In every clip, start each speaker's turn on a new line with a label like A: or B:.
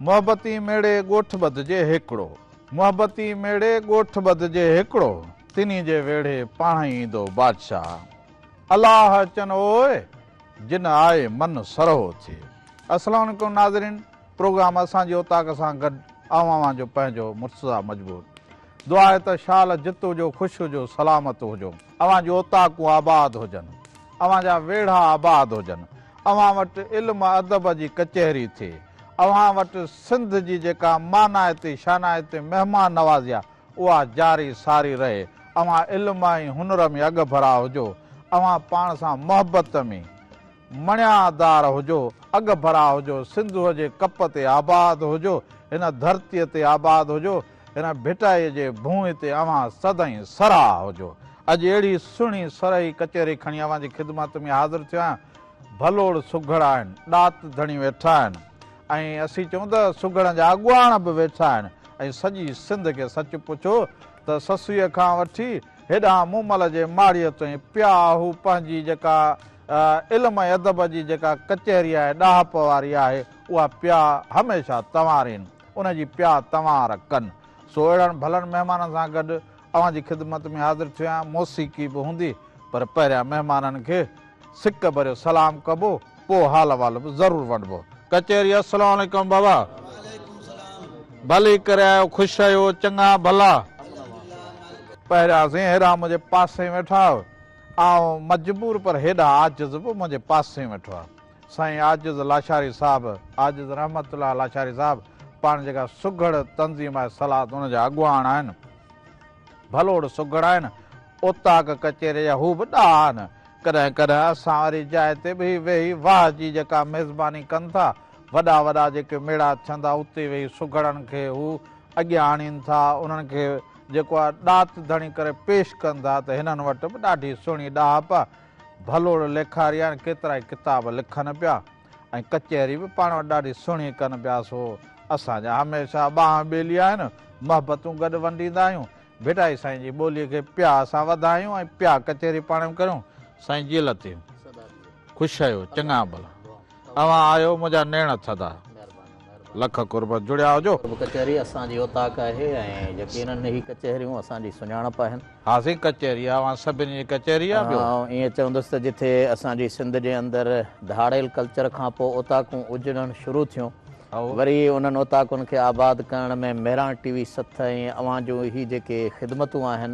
A: محبتي ميڙي ڳوٺ ٻڌجي هيڪڙو. محبتي ميڙي ڳوٺ ٻڌجي هيڪڙو. تنهي جي ويڙهي پاڻهئي ايندو بادشاهه. الله اچن اوء، جن آئي من سرهو ٿئي. السلام عليڪم ناظرين پروگرام اسان جي اوطاق سان گڏ آئون اوهان جو پنهنجو مرتضيٰ مجبور. دعا آهي ته شال جت هجو خوش هجو سلامت هجو. اوهان جون اوطاقون آباد هجن. اوهان جا ويڙها آباد هجن. اوهان وٽ علم ادب جي ڪچهري ٿئي. اوهان وٽ سنڌ جي جيڪا مانائتي شانائتي مهمان نوازي آ اها جاري ساري رهي. اوهان علم ۽ هنر ۾ اڳڀرا هجو. اوهان پاڻ سان محبت ۾ مڻيادار هجو، اڳڀرا هجو، سنڌوء جي ڪپ تي آباد هجو، هن ڌرتيء تي آباد هجو، هن ڀٽائيء جي ڀونء تي اوهان سدائين سرها هجو. اڄ اهڙي سهڻي سرهي ڪچهري کڻي اوهان جي خدمت ۾ حاضر ٿيو آهيان. ڀلوڙ سگهڙ آهن، ڏات ڌڻي ويٺا آهن ۽ اسين چئون ته سگهڙن جا اڳواڻ به ويٺا آهن ۽ سڄي سنڌ کي سچ پڇو ته سسئيء کان وٺي هيڏانهن مومل جي ماڙيء تائين پيا هو پنهنجي جيڪا علم ۽ ادب جي جيڪا ڪچهري آهي، ڏاهپ واري آهي، اها پيا هميشه تنوارين، ان جي پيا تنوار ڪن. سو اهڙن ڀلن مهمانن سان گڏ اوهان جي خدمت ۾ حاضر ٿيو آهيان. موسيقي به هوندي، پر پهريان مهمانن کي سڪ ڀريو سلام ڪبو، پوء حال احوال به ضرور ونڊبو. ڪچهري السلام عليڪم بابا. ڀلي ڪري آيو، خوش آهيو، چڱا ڀلا؟ پهريان سائين هيڏانهن منهنجي پاسي ۾ ويٺا آهيو. آئون مجبور پر هيڏانهن عاجز به منهنجي پاسي ۾ ويٺو آهي. سائين عاجز لاشاري صاحب، عاجز رحمت الله لاشاري صاحب پاڻ جيڪا سگهڙ تنظيم آهي سلات ان جا اڳواڻ آهن. ڀلوڙ سگهڙ آهن. اوطاق ڪچهري جا هو به ڏاها آهن. ڪڏهن ڪڏهن اسان واري جاء تي به هي ويهي واهه جي جيڪا ميزباني ڪن ٿا. وڏا وڏا جيڪي ميڙا ٿين ٿا اتي ويهي سگهڙن کي هو اڳيان آڻين ٿا، انهن کي جيڪو آهي ڏات ڌڻي ڪري پيش ڪن ٿا ته هنن وٽ به ڏاڍي سهڻي ڏاهپ آهي. ڀلوڙ ليکاري آهن، ڪيترائي ڪتاب لکن پيا ۽ ڪچهري به پاڻ وٽ ڏاڍي سهڻي ڪن پيا سو اسان جا هميشه ٻانهن ٻيلي آهن، محبتون گڏ ونڊيندا آهيون. ڀٽائي سائين جي ٻوليء کي پيا اسان وڌايون ۽ پيا ڪچهري پاڻ ۾ ڪريون. سائين جي لطيف. خوش آهيو چڱا ڀلا. اوهان آهيو منهنجا نيڻ ٿڌا. لک قرب جڙيا هجو.
B: قرب ڪچهري اسان جي اوطاق آهي ۽ يقينن هي ڪچهريون اسان جي سڃاڻپ آهن.
A: ها سائين ڪچهري آ اوهان سڀني جي ڪچهري آ ٻيو.
B: آئون ائين چوندس ته جٿي اسان جي سنڌ جي اندر ڌاڙيل ڪلچر کان پوء اوطاقون اجڙڻ شروع ٿيون وري انهن اوطاقن کي آباد ڪرڻ ۾ مهراڻ ٽي وي سٿ ۽ اوهان جون هي جيڪي خدمتون آهن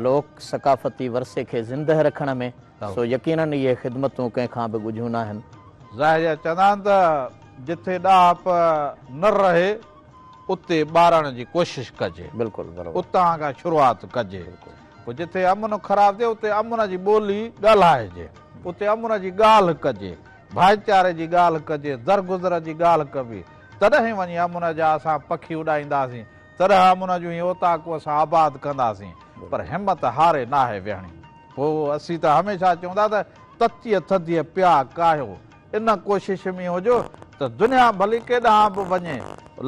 B: لوڪ ثقافتي ورثي کي زندهه رکڻ ۾ سو يقينن اهي خدمتون ڪنهن کان به ڳجهيون ناهن.
A: ظاهر آهي چوندا آهن ته جٿي ڏاهپ نه رهي اتي ٻارڻ جي ڪوشش ڪجي.
B: بلڪل برابر.
A: اتان کان شروعات ڪجي. پوء جٿي امن خراب ٿئي اتي امن جي ٻولي ڳالهائجي. اتي امن جي ڳالهه ڪجي. ڀائيچاري جي ڳالهه ڪجي، درگذر جي ڳالهه ڪبي. تڏهن وڃي امن جا اسان پکي اڏائينداسين. تڏهن امن جون هي اوطاقون اسان آباد ڪنداسين. پر همت هاري ناهي ويهڻي. پوء اسين ته هميشه چئون ٿا ته تتيء ٿڌيء پيا ڪاهيو. ان ڪوشش ۾ هجو ته دنيا ڀلي ڪيڏانهن به وڃي.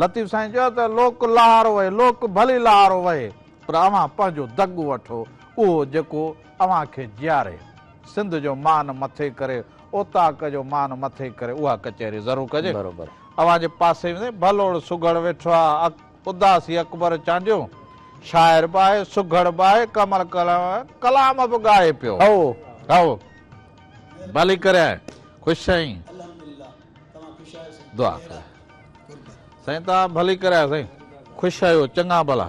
A: لطيف سائين چيو ته لوڪ لهارو وهي، لوڪ ڀلي لهارو وهي، پر اوهان پنهنجو دڳ وٺو، اهو جيڪو اوهان کي جياري. سنڌ جو مان مٿي ڪري، اوطاق جو مان مٿي ڪري، اها ڪچهري ضرور ڪجي. اوهان جي پاسي ۾ ڀلوڙ سگهڙ ويٺو آ. اداسي اڪبر چانڊيو شاعر به آهي، سگهڙ به آهي، ڪمل ڪلام به ڳائي پيو. هائو هائو ڀلي ڪري آئين، خوش آهين؟ دعا ڪري سائين توهان ڀلي ڪري آيا سائين، خوش آهيو چڱا ڀلا،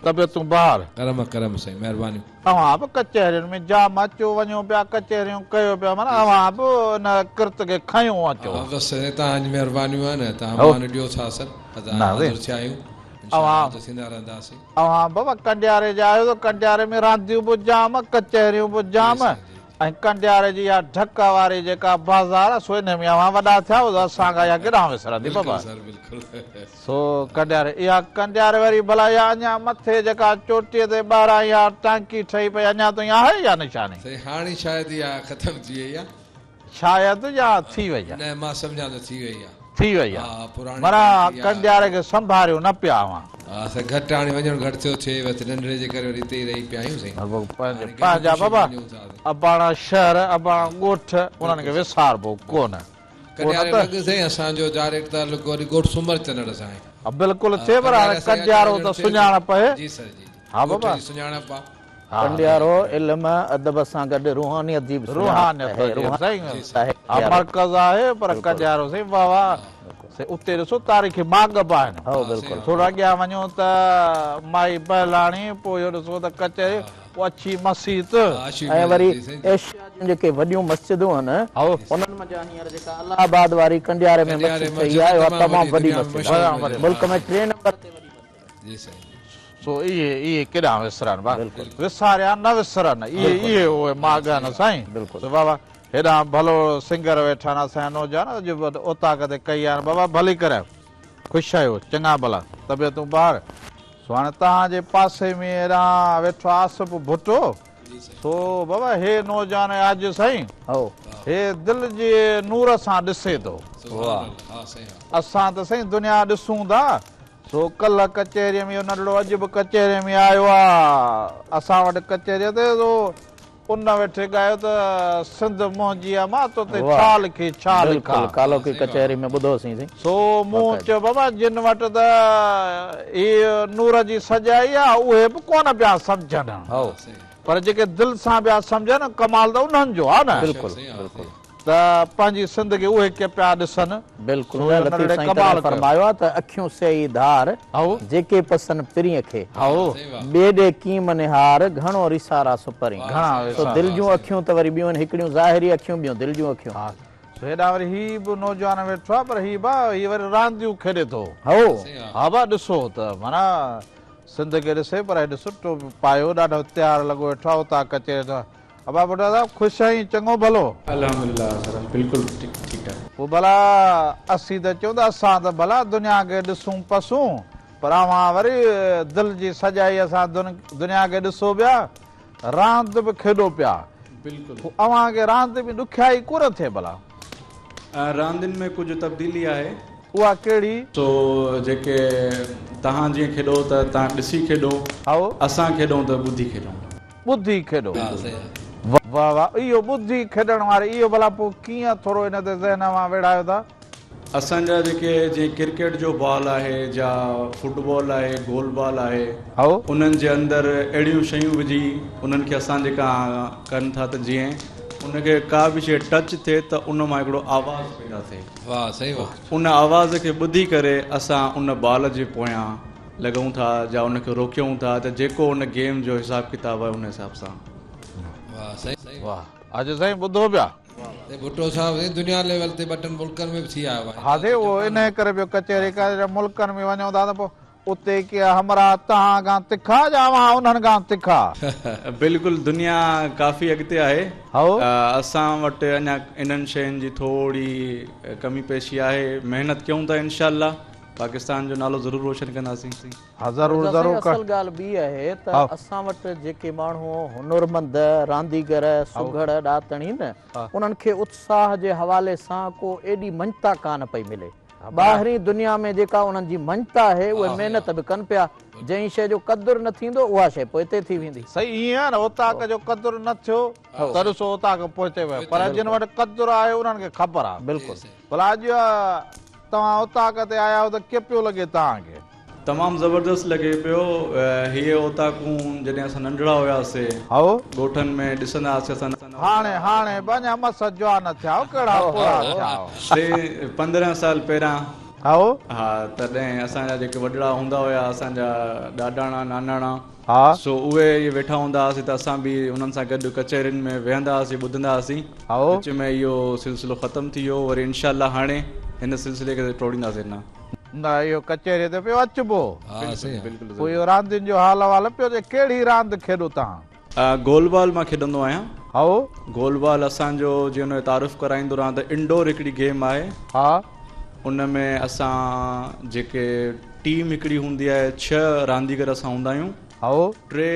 A: طبيعتون بهار؟
C: ڪرم ڪرم سائين مهربانيون.
A: اوهان به ڪچهرين ۾ جام اچو وڃو پيا ڪچهريون ڪيو پيا معنيٰ اوهان به ان ڪرت کي کنيو اچو.
C: ها بس سائين توهان جي مهربانيون آهن توهان مان ڏيو ٿا سر اسان حاضر ٿيا آهيون انشاء الله حاضر ٿيندا رهنداسين.
A: اوهان بابا ڪنڊياري جا آهيو ته ڪنڊياري ۾ رانديون به جام ڪچهريون به جام ۽ ڪنڊياري جي اها ڍڪ واري جيڪا بازار آ سو انهي ۾ اوهان وڏا ٿيا هئو ته اسان کان اها ڪيڏانهن وسرندي بابا. سو ڪنڊياري اها ڪنڊياري واري ڀلا اها اڃا مٿي جيڪا چوٽيء تي ٻاهران اها ٽانڪي ٺهي پئي اڃا تائين آهي اها نشاني؟
C: سائين هاڻي شايد اها ختم ٿي وئي آ.
A: شايد يا ٿي وئي آ؟
C: نه مان سمجهان ٿو ٿي وئي آ.
A: ٿي وئي آ.
C: ها پراڻي
A: معنيٰ
C: ٽانڪي آ.
A: ڪنڊياري کي سنڀاريو نه پيا اوهان.
C: ها سائين گهٽ هاڻي وڃڻ گهٽ ٿيو ٿئي بس ننڍڙي جي ڪري وري هتي ئي رهي پيا آهيون سائين.
A: پنهنجا پنهنجا بابا اباڻا شهر اباڻا ڳوٺ انهن کي وساربو ڪونه.
C: ڪنڊياري لڳ سائين اسان جو ڊائريڪٽ تعلق وري ڳوٺ سومر چنڙ سان آهي.
A: ها بلڪل ٿئي پر هاڻي ڪنڊيارو ته سڃاڻپ آهي.
C: جي سر جي
A: ها بابا.
C: ڳوٺ جي سڃاڻپ آ.
B: ڪنڊيارو علم ادب سان گڏ روحانيت جي به سڃاڻپ آهي.
A: روحانيت آهي مرڪز آهي پر ڪنڊيارو سائين واه واه سائين اتي ڏسو تاريخي ماڳ به آهن.
B: هائو بلڪل.
A: ٿورو اڳيان وڃو ته مائي بهلاڻي پوء اهو ڏسو ته ڪچهري پوء اڇي مسيت.
B: ۽ وري ايشيا جون جيڪي وڏيون مسجدون آهن انهن منجهان هينئر جيڪا الله آباد واري ڪنڊياري ۾ مسجد ٺهي آهي اها تمام وڏي مسجد آهي ملڪ ۾ ٽئين نمبر تي وڏي مسجد
C: آهي.
A: سو اهي اهي ڪيڏانهن وسرن ڀا وساريا نه وسرن اهي اهي اهي ماڳ آهن سائين سو بابا هيڏانهن ڀلو سنگر ويٺا آهن اسان جا نوجوان اڄ اوطاق تي ڪهي آيا آهن بابا ڀلي ڪري خوش آهيو چڱا ڀلا طبيعتون بهار سو هاڻي توهان جي پاسي ۾ هيڏانهن ويٺو آصف ڀٽو سو بابا هي نوجوان اڄ سائين هي دل جي نور سان ڏسي ٿو اسان ته سائين دنيا ڏسون ٿا سو ڪلهه ڪچهريء ۾ اهو ننڍڙو اڄ به ڪچهريء ۾ آيو آ اسان وٽ ڪچهريء تي سو ان ويٺي ڳايو ته سنڌ منهنجي آ مان تو تي ڇا لکي ڇا لکان.
B: بلڪل ڪالهوڪي ڪچهري ۾ ٻڌوسين سائين.
A: سو مون چيو بابا جن وٽ ته هي نور جي سڄائي آ اهي به ڪونه پيا سمجهن پر جيڪي دل سان پيا سمجهن ڪمال ته انهن جو آ نه.
B: بلڪل بلڪل.
A: ته پنهنجي سنڌ کي اهي ڪي پيا ڏسن.
B: بلڪل نه لطيف سائين تڏهن فرمايو آ ته اکيون سي ئي ڌار، جيڪي پسن پرينء کي. ٻئي ڏي ڪيم نهار، گهڻو ريسارا سپرين. سو دل جون اکيون ته وري ٻيون آهن، هڪڙيون ظاهري اکيون ٻيون دل جون اکيون.
A: سو هيڏانهن وري هي به نوجوان ويٺو آ پر هي با هي وري رانديون کيڏي ٿو. ها با ڏسو ته معنيٰ سنڌ کي ڏسي پر هي ڏسو ٽوپي پايو ڏاڍو تيار لڳو ويٺو آ اتان ڪچهري ٿو. ابا ڀٽو صاحب خوش آهين چڱو ڀلو.
D: الحمدلله سر بلڪل ٺيڪ ٺاڪ.
A: پوء ڀلا اسين ته چئون ته اسان ته ڀلا دنيا کي ڏسون پسون پر اوهان وري دل جي سڄائيء سان دنيا کي ڏسو پيا راند به کيڏو پيا
D: بلڪل.
A: پوء اوهان کي راند ۾ ڏکيائي ڪونه ٿئي ڀلا.
D: راندين ۾ ڪجهه تبديلي آهي.
A: اها ڪهڙي؟
D: سو جيڪي توهان جيئن کيڏو ته توهان ڏسي کيڏو.
A: هائو.
D: اسان کيڏون ته ٻڌي کيڏون.
A: ٻڌي کيڏو. واه واه اهو ٻڌي کيڏڻ واري اهو ڀلا پوء ڪيئن ٿورو ان تي ذهن اوهان ويڙهايو ٿا.
D: اسان جا جيڪي جيئن ڪرڪيٽ جو بال آهي جا فٽ بال آهي گول بال آهي انهن جي اندر اهڙيون شيون وجهي انهن کي اسان جيڪا ڪن ٿا ته جيئن ان کي ڪا به شيء ٽچ ٿئي ته ان مان هڪڙو آواز پيدا ٿئي ان آواز کي ٻڌي ڪري اسان ان بال جي پويان لڳون ٿا جا ان کي روڪيون ٿا ته جيڪو ان گيم جو حساب ڪتاب آهي ان حساب سان.
C: واه سائين.
A: واه اڄ سائين ٻڌو پيا.
C: سائين ڀٽو صاحب سائين دنيا ليول تي ٻه ٽن ملڪن ۾ به ٿي آيو آهي.
A: ها سائين اهو انهي ڪري پيو ڪچهري ڪري جڏهن ملڪن ۾ وڃون ٿا ته پوء اتي ڪي همراهه توهان کان تکا جا اوهان انهن کان تکا.
D: بلڪل دنيا ڪافي اڳتي آهي
A: هائو.
D: اسان وٽ اڃا انهن شين جي ٿوري ڪمي پيشي آهي محنت ڪيون ٿا انشاء الله. پاڪستان جو نالو ضرور روشن ڪنداسين.
A: ها ضرور ضرور
B: سائين اصل ڳالهه ٻي آهي ته اسان وٽ جيڪي ماڻهو هنرمند، رانديگر، سگهڙ، ڏاتڻي نه انهن کي اتساهه جي حوالي سان ڪو ايڏي مڃتا ڪانه پئي ملي. ٻاهرين دنيا ۾ جيڪا انهن جي مڃتا آهي اهي محنت به ڪن پيا. جنهن شيء جو قدر نه ٿيندو اها شيء پوئتي ٿي ويندي.
A: سائين ائين آهي نه اوطاق جو قدر نه ٿيو ته ڏسو اوطاق پوئتي ويو پر جن وٽ قدر آهي انهن کي خبر آهي.
B: بلڪل.
A: ڀلا اڄ توهان اوطاق تي آيا آهيو ته ڪيئن پيو لڳي توهان کي؟
D: تمام زبردست لڳي پيو. هيء اوطاقون جڏهن اسان ننڍڙا هياسي ڳوٺن ۾ ڏسندا هئاسي اسان.
A: هاڻي هاڻي به اڃا مس جوان ٿيا آهيو ڪهڙا پوڙها ٿيا آهيو.
D: سي 15 سال پهريان. ها تڏهن اسان جا جيڪي وڏڙا هوندا هيا اسان جا ڏاڏاڻا ناناڻا.
A: ها.
D: سو اهي اهي ويٺا هوندا هئاسين ته اسان به انهن سان گڏ ڪچهرين ۾ ويهندا هئاسين ٻڌندا هئاسين. وچ ۾ اهو سلسلو ختم ٿي ويو وري انشاء الله هاڻي هن سلسلي کي ٽوڙينداسين نه.
A: نه اهو ڪچهري تي پيو اچبو.
C: ها سائين.
D: بلڪل
A: پوء اهو راندين جو حال احوال پيو ڏي ڪهڙي راند کيڏو توهان؟
D: گول بال مان کيڏندو آهيان.
A: هائو.
D: گول بال اسان جو جيئن ان جو تعارف ڪرائيندو رهان ته انڊور هڪڙي گيم آهي.
A: ها.
D: ان ۾ اسان جيڪي ٽيم هڪڙي هوندي آهي ڇهه رانديگر اسان هوندا آهيون.
A: هائو.
D: ٽي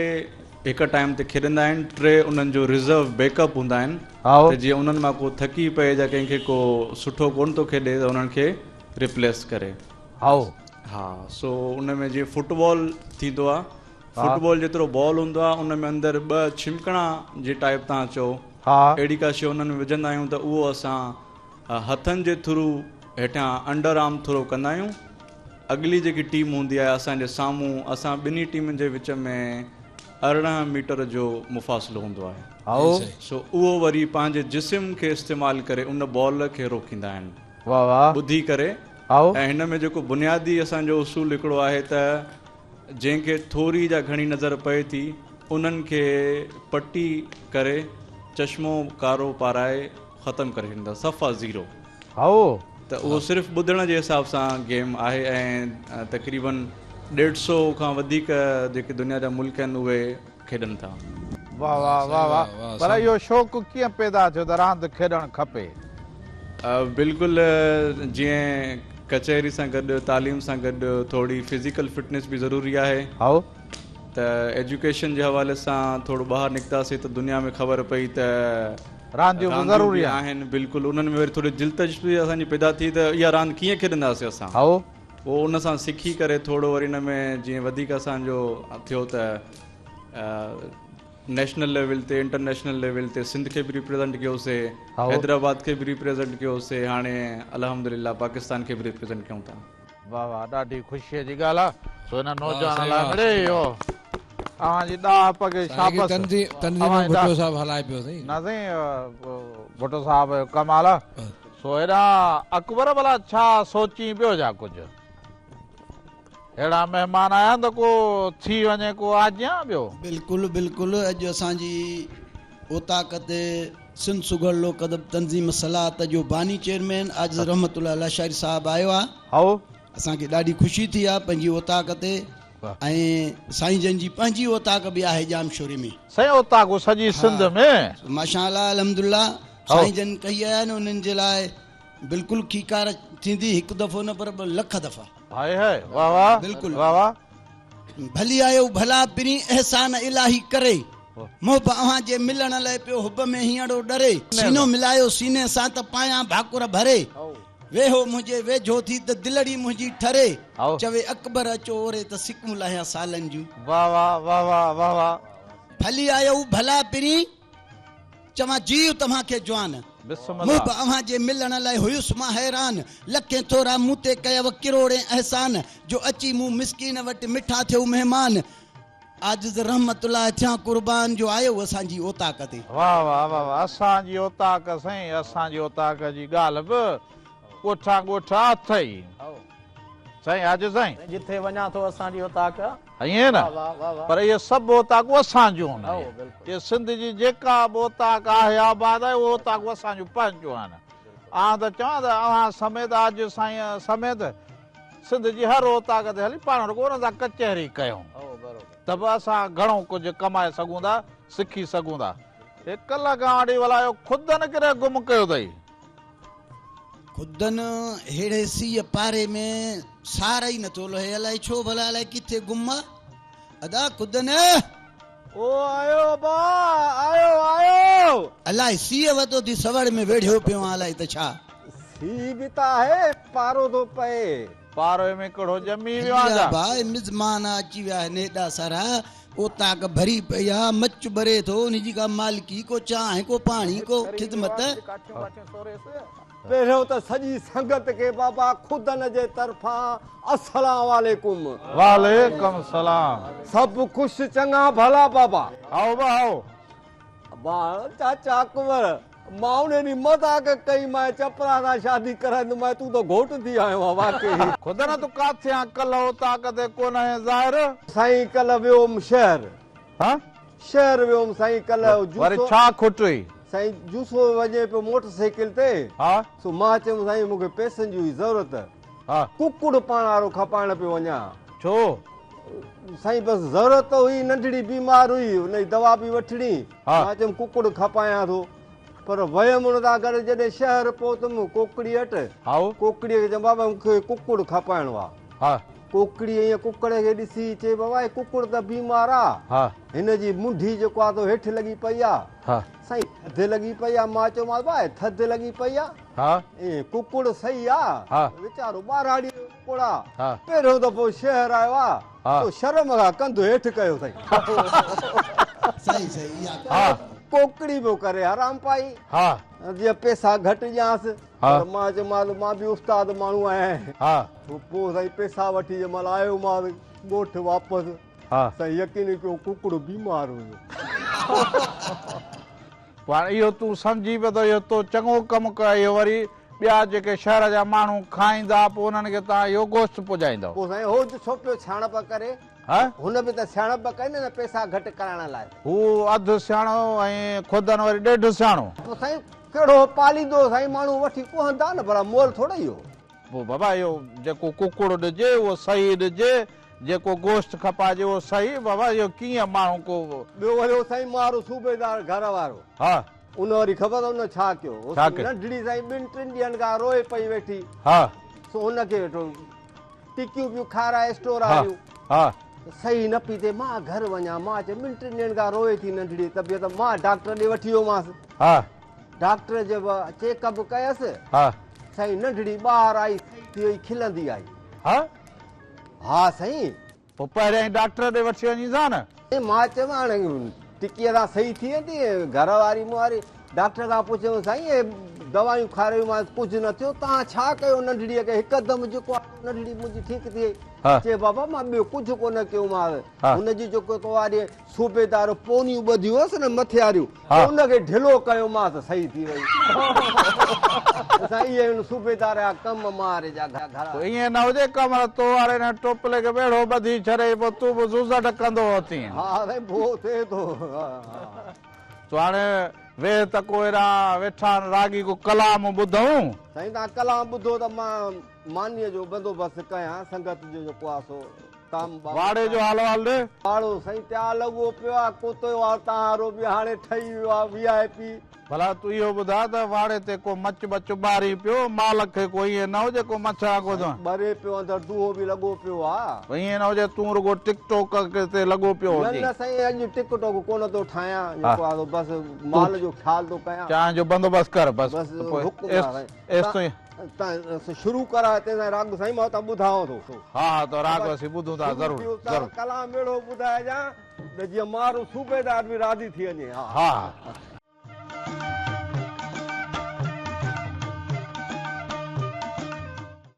D: هڪ ٽائيم تي کيڏندا آهن ٽي انهن جو ريزرو بيڪ اپ هوندا آهن
A: هائو.
D: ته جيئن انهن مان ڪو ٿڪي پئي يا ڪنهن کي ڪو سٺو ڪونه ٿو کيڏي ته انهن کي ريپليس ڪري.
A: هائو.
D: ها سو ان ۾ جيئن فٽ بال ٿيندو آهي فٽ بال جيترو بال هوندو آهي ان ۾ اندر ٻه ڇمڪڻا جي ٽائيپ توهان چئو
A: ها.
D: اهڙي ڪا شيء انهن ۾ وجهندا آهيون ته اهو اسان هٿن جي ٿرو هيٺيان انڊر آرم ٿرو ڪندا آهيون. اڳلي جيڪي ٽيم هوندي آهي اسان جي سامهون اسان ٻنهي ٽيمن جي وچ ۾ 18 ميٽر جو مفاصلو هوندو آهي. سو اهو وري پنهنجي جسم کي استعمال ڪري ان بال کي روڪيندا آهن. ٻڌي ڪري ۽ هن ۾ جيڪو بنيادي اسان جو اصول هڪڙو آهي ته جنهن کي ٿوري جا گهڻي نظر پئي ٿي انهن کي پٽي ڪري چشمو ڪارو پارائي ختم ڪري ڇڏيندا صفا زيرو. ته اهو صرف ٻڌڻ جي حساب سان گيم آهي ۽ تقريبن ڏيڍ سو کان وڌيڪ جيڪي دنيا جا ملڪ آهن اهي کيڏن ٿا.
A: واه واه واه واه پر اهو شوق ڪيئن پيدا ٿيو ته راند کيڏڻ کپي؟
D: بلڪل جيئن ڪچهري سان گڏ تعليم سان گڏ ٿوري فزيڪل فٽنيس به ضروري آهي ته ايجوڪيشن جي حوالي سان ٿورو ٻاهر نڪتاسين ته دنيا ۾ خبر پئي ته
A: رانديون به ضروري
D: آهن بلڪل انهن ۾ وري ٿوري دلچسپي اسان جي پيدا ٿي ته اها راند ڪيئن کيڏنداسين اسان پوء ان سان سکي ڪري ٿورو وري ان ۾ جيئن وڌيڪ اسان جو ٿيو ته نيشنل ليول تي انٽرنيشنل ليول تي سنڌ کي به ريپريزنٽ ڪيوسي حيدرآباد کي به ريپريزنٽ ڪيوسي هاڻي الحمدلله پاڪستان کي به ريپريزنٽ ڪيون ٿا.
A: واه واه ڏاڍي خوشيء جي ڳالهه آ سو هن نوجوان لاء مڙئي اهو اوهان جي ڏاهپ کي شابس
C: تنظيم ڀٽو صاحب هلائي پيو سائين.
A: نه سائين ڀٽو صاحب جو ڪمال آ سو هيڏانهن اڪبر ڀلا ڇا سوچين پيو ڇا ڪجهه ههڙا مهمان آيا آهن ته ڪو ٿي وڃي ڪو آجيان ٻيو.
E: بلڪل بلڪل اڄ اسان جي اوطاق تي سنڌ سگهڙ لوڪ ادب تنظيم سلات جو باني چيئرمين عاجز رحمت الله لاشاري صاحب آيو آ.
A: هائو.
E: اسان کي ڏاڍي خوشي ٿي آ پنهنجي اوطاق تي ۽ سائين جن جي پنهنجي اوطاق به آهي ڄامشوري ۾.
A: سائين اوطاقون سڄي سنڌ ۾.
E: ماشاء الله الحمدلله سائين جن ڪهي آيا آهن انهن جي لاء بلڪل کيڪار ٿيندي هڪ دفعو نه پر لک دفعا.
A: هائي هائي واه واه
E: بلڪل
A: واه واه.
E: ڀلي آيو ڀلا پرين احسان الاهي ڪري محب اوهان جي ملڻ لئه پيو حب ۾ هينئڙو ڏري سينو ملايو سيني سان ته پايان ڀاڪر ڀري ويهو منهنجي ويجهو ٿي ته دلڙي منهنجي ٺري چوي اڪبر اچو اوري ته سڪون لاهيان سالن جون.
A: واه واه واه واه واه واه.
E: ڀلي آيو ڀلا پرين چوان جيء توهان کي جوان. محب اوهان جي ملڻ لاء هيس مان حيران. لکين ٿورا مون تي ڪيو ڪروڙين احسان. جو اچي مون مسڪين وٽ مٺا ٿيو مهمان. عاجز رحمت الله ٿيان قربان جو آيو اسان جي اوطاق تي.
A: واه واه واه واه اسان جي اوطاق سائين اسان جي اوطاق جي ڳالهه به ڳوٺان ڳوٺ اٿئي سائين عاجز سائين.
B: جٿي وڃان ٿو اسان جي اوطاق.
A: ائين نه پر اهي سڀ اوطاقون اسان جون آهن. اهي سنڌ جي جيڪا به اوطاق آهي آباد آهي اهي اوطاقون اسان جون پنهنجون آهن. آئون ته چوان ته اوهان سميت عاجز سائين سميت سنڌ جي هر اوطاق تي هلي پاڻ رڳو انهن سان ڪچهري ڪيون ته به اسان گهڻو ڪجهه ڪمائي سگهون ٿا سکي سگهون ٿا. هي ڪلهه کان وٺي ڀلا اهو خدن ڪيڏانهن گم ڪيو اٿئي.
E: خدن ههڙي سيء پاري ۾ سار ئي نٿو لهي الائي ڇو ڀلا الائي ڪٿي گم آ ادا خدن.
F: او آيو ابا آيو آيو.
E: الائي سيء وتو ٿي سوڙ ۾ ويڙهيو پيو آن الائي ته ڇا.
F: سيء به ته آهي پارو ٿو پئي.
A: پاري ۾ ڪهڙو ڄمي ويو آن ڇا.
E: ڀاء مزمان اچي ويا آهن هيڏا سارا اوطاق ڀري پئي آ، مچ ٻري ٿو، ان جي ڪا مالڪي، ڪو چانهه، ڪو پاڻي، ڪو خدمت.
F: پهريون ته سڄي سنگت کي بابا خدن جي طرفان السلام عليڪم.
A: وعليڪم السلام.
F: سڀ خوش چڱا ڀلا بابا.
A: هائو با هائو.
F: ابا چاچا اڪبر مان ان ڏينهن مذاق ڪئي مانء چپرا سان شادي ڪرائيندومانء تون ته گهوٽ ٿي آيو آهين واقعي.
A: خدا نه تون ڪاٿي آن ڪلهه اوطاق تي ڪونه هئين ظاهر.
F: سائين ڪلهه ويو هوم شهر.
A: ها؟
F: شهر ويو هوم سائين ڪلهه جوسو.
A: وري ڇا کٽئي؟
F: سائين جوسو وڃي پيو موٽر سائيڪل تي.
A: ها؟
F: سو مان چيم سائين مون کي پئسن جي هئي ضرورت.
A: ها؟
F: ڪڪڙ پاڻ وارو کپائڻ پيو وڃان.
A: ڇو؟
F: سائين بس ضرورت هئي ننڍڙي بيمار هئي ان جي دوا به وٺڻي.
A: ها.
F: مان چيم ڪڪڙ کپايان ٿو پر ويم ان سان گڏ جڏهن شهر پهتم ڪوڪڙي وٽ.
A: هائو.
F: ڪوڪڙي کي چيم بابا مون کي ڪڪڙ کپائڻو آ.
A: ها.
F: ڪوڪڙي ائين ڪڪڙ کي ڏسي چي بابا هي ڪڪڙ ته بيمار آ.
A: ها.
F: هن جي منڍي جيڪو آ سو هيٺ لڳي پئي آ.
A: ها.
F: سائين ٿڌ لڳي پئي آ مان چيومانس بابا هي ٿڌ لڳي پئي آ.
A: ها.
F: ائين ڪڪڙ صحيح آ.
A: ها.
F: ويچارو ٻهراڙيء جو ڪڪڙ آ.
A: ها.
F: پهريون دفعو شهر آيو آ.
A: ها.
F: سو شرم کان ڪنڌ هيٺ ڪيو اٿئي.
E: صحيح صحيح اها
A: ها.
F: ڪوڪڙي پيو ڪري حرام پائي.
A: ها.
F: جيئن پئسا گهٽ ڏيانس.
A: ها.
F: پر مان چيومانس مان به استاد ماڻهو آهيان.
A: ها.
F: پوء سائين پئسا وٺي جنهن مهل آيومانس ڳوٺ واپس.
A: ها.
F: سائين يقين ڪيو ڪڪڙ بيمار هيو.
A: پوء هاڻي اهو تون سمجهي پيو ته اهو تو چڱو ڪم ڪيو اهو وري ٻيا جيڪي شهر جا ماڻهو کائيندا پوء انهن کي توهان اهو گوشت پڄائيندؤ.
F: پوء سائين هو ڇو پيو سياڻپ ڪري؟
A: ها؟
F: هن به ته سياڻپ ڪئي نه پئسا گهٽ ڪرائڻ لاء.
A: هو اڌ سياڻو ۽ خودن وري ڏيڍ سياڻو.
F: پوء سائين ڪهڙو پاليندو سائين ماڻهو وٺي ڪهندا نه ڀلا مئل ٿورئي هو.
A: پوء بابا اهو جيڪو ڪڪڙ ڏجي اهو صحيح ڏجي جيڪو گوشت کپائجي اهو صحيح بابا اهو ڪيئن ماڻهو ڪو.
F: ٻيو وري هو سائين مارو صوبيدار گهر وارو.
A: ها.
F: ان وري خبر اٿو ان ڇا ڪيو.
A: ڇا ڪيو؟
F: ننڍڙي سائين ٻن ٽن ڏينهن کان روئي پئي ويٺي.
A: ها.
F: سو هن کي ويٺو ٽڪيون پيون کارائي اسٽور واريون.
A: ها.
F: صحيح نه پئي ٿئي مان گهر وڃان مان چيو ٻن ٽن ڏينهن کان روئي ٿي ننڍڙي طبيعت مان ڊاڪٽر ڏي وٺي ويومانس.
A: ها.
F: ڊاڪٽر جي به چيڪ اپ ڪيس.
A: ها.
F: سائين ننڍڙي ٻاهر آئي صحيح ٿي وئي کلندي آئي.
A: ها.
F: ها سائين.
A: پوء پهريائين ڊاڪٽر ڏي وٺي وڃيس ها نه.
F: مان چيم هاڻي ٽڪيء سان صحيح ٿي ويندي گهر واري مون واري ڊاڪٽر کان پڇيم سائين اهي دوايون کارايومانس ڪجهه نه ٿيو توهان ڇا ڪيو ننڍڙيء کي هڪدم جيڪو آهي ننڍڙي منهنجي ٺيڪ ٿي وئي چي بابا مان ٻيو ڪجهه ڪونه ڪيومانس هن جي جيڪو تو واري صوبيدار پونيون ٻڌيون هئس نه مٿي واريون ان کي ڍلو ڪيومانس صحيح ٿي وئي. سائين اهي آهن صوبيدار جا ڪم ماري جا گهر.
A: پوء ائين نه هجي ڪمر تو واري هن ٽوپلي کي به اهڙو ٻڌي ڇڏيئي پوء تون به زوزٽ ڪندو اٿين.
F: ها سائين ڀوء ٿئي ٿو.
A: تون هاڻي ويهه ته ڪو هيڏانهن ويٺا آهن راڳي ڪو ڪلام ٻڌئون.
F: سائين توهان ڪلام ٻڌو ته مان مانيء جو بندوبست ڪيان سنگت جو جيڪو آهي سو.
A: واڙي جو حال احوال ڏي.
F: واڙو سائين تيار لڳو پيو آ ڪتو آ تان وارو به هاڻي ٺهي ويو آ وي آء پي.
A: ڀلا تون اهو ٻڌاء ته واڙي تي ڪو مچ ٻچ ٻارين پيو مال کي ڪو ائين نه هجي ڪو مڇان ڪو
F: سائين ٻري پيو اندر دونهون به لڳو پيو آ.
A: ائين نه هجي تون رڳو ٽڪ ٽوڪ تي لڳو پيو
F: نه
A: هجين.
F: نه سائين اڄ ٽڪ ٽوڪ ڪونه ٿو ٺاهيان جيڪو آ سو بس مال جو خيال ٿو ڪيان.
A: چانهه جو بندوبست ڪر بس
F: بس
A: پوء
F: حڪم آ سائين.
A: ايستائين.
F: تان شروع ڪراء تيستائين راڳ سائين مان تان ٻڌاوان ٿو.
A: ها ها تو راڳ اسين ٻڌون ٿا ضرور ضرور.
F: ڪلام اهڙو ٻڌائجان ته جيئن مارو صوبيدار به راضي ٿي وڃي ها.
A: ها ها.